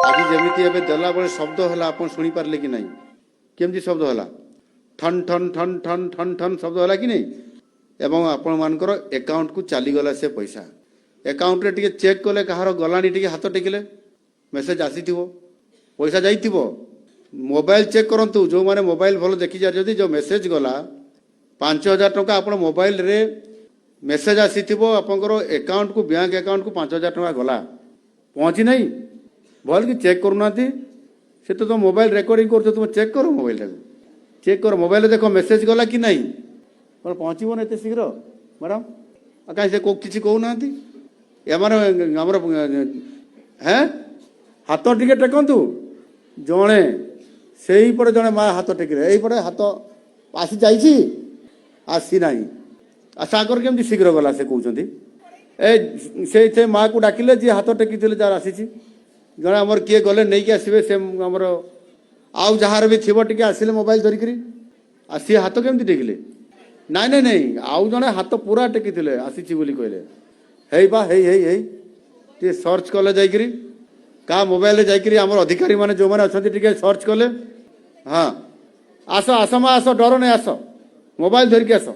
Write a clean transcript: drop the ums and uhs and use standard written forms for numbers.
ଆଜି ଯେମିତି ଏବେ ଦେଲାବେଳେ ଶବ୍ଦ ହେଲା, ଆପଣ ଶୁଣିପାରିଲେ କି ନାହିଁ? କେମିତି ଶବ୍ଦ ହେଲା? ଠନ୍ ଠନ୍ ଠନ୍ ଠନ୍ ଠନ୍ ଠନ୍ ଶବ୍ଦ ହେଲା କି ନାହିଁ? ଏବଂ ଆପଣମାନଙ୍କର ଆକାଉଣ୍ଟକୁ ଚାଲିଗଲା ସେ ପଇସା। ଆକାଉଣ୍ଟରେ ଟିକେ ଚେକ୍ କଲେ କାହାର ଗଲାଣି, ଟିକେ ହାତ ଟେକିଲେ। ମେସେଜ ଆସିଥିବ, ପଇସା ଯାଇଥିବ। ମୋବାଇଲ ଚେକ୍ କରନ୍ତୁ। ଯେଉଁମାନେ ମୋବାଇଲ ଭଲ ଦେଖି ଯାଇଛନ୍ତି, ଯେଉଁ ମେସେଜ ଗଲା 5000 ଟଙ୍କା, ଆପଣ ମୋବାଇଲରେ ମେସେଜ ଆସିଥିବ, ଆପଣଙ୍କର ଆକାଉଣ୍ଟକୁ, ବ୍ୟାଙ୍କ ଆକାଉଣ୍ଟକୁ 5000 ଟଙ୍କା ଗଲା, ପହଞ୍ଚି ନାହିଁ। ଭଲ କି ଚେକ୍ କରୁନାହାନ୍ତି। ସେ ତ ତୁମ ମୋବାଇଲ ରେକର୍ଡିଂ କରୁଛ। ତୁମେ ଚେକ୍ କର, ମୋବାଇଲଟାକୁ ଚେକ୍ କର। ମୋବାଇଲରେ ଦେଖ ମେସେଜ ଗଲା କି ନାହିଁ। କ'ଣ ପହଞ୍ଚିବ ନା ଏତେ ଶୀଘ୍ର ମ୍ୟାଡ଼ାମ୍? ଆଉ କାହିଁ ସେ କିଛି କହୁନାହାନ୍ତି ଏମାନେ ଆମର? ହେଁ, ହାତ ଟିକେ ଟେକନ୍ତୁ। ଜଣେ ସେଇପଟେ ଜଣେ ମା ହାତ ଟେକିଲେ, ଏଇପଟେ ହାତ ଆସି ଯାଇଛି, ଆସିନାହିଁ। ଆଉ ସାଗର କେମିତି ଶୀଘ୍ର ଗଲା ସେ କହୁଛନ୍ତି। ଏ ସେ ମାକୁ ଡାକିଲେ, ଯିଏ ହାତ ଟେକିଥିଲେ, ଯାହାର ଆସିଛି। ଜଣେ ଆମର କିଏ ଗଲେ ନେଇକି ଆସିବେ। ସେ ଆମର ଆଉ ଯାହାର ବି ଥିବ, ଟିକେ ଆସିଲେ ମୋବାଇଲ ଧରିକିରି। ଆଉ ସିଏ ହାତ କେମିତି ଟେକିଲେ? ନାଇଁ ନାଇଁ ନାଇଁ, ଆଉ ଜଣେ ହାତ ପୁରା ଟେକିଥିଲେ, ଆସିଛି ବୋଲି କହିଲେ। ହେଇ ବା, ହେଇ ହେଇ ହେଇ, ଟିକେ ସର୍ଚ୍ଚ କଲେ ଯାଇକିରି କାହା ମୋବାଇଲରେ ଯାଇକିରି, ଆମର ଅଧିକାରୀମାନେ ଯେଉଁମାନେ ଅଛନ୍ତି, ଟିକେ ସର୍ଚ୍ଚ କଲେ। ହଁ, ଆସ ଆସ ମା, ଆସ, ଡର ନାଇଁ, ଆସ, ମୋବାଇଲ ଧରିକି ଆସ।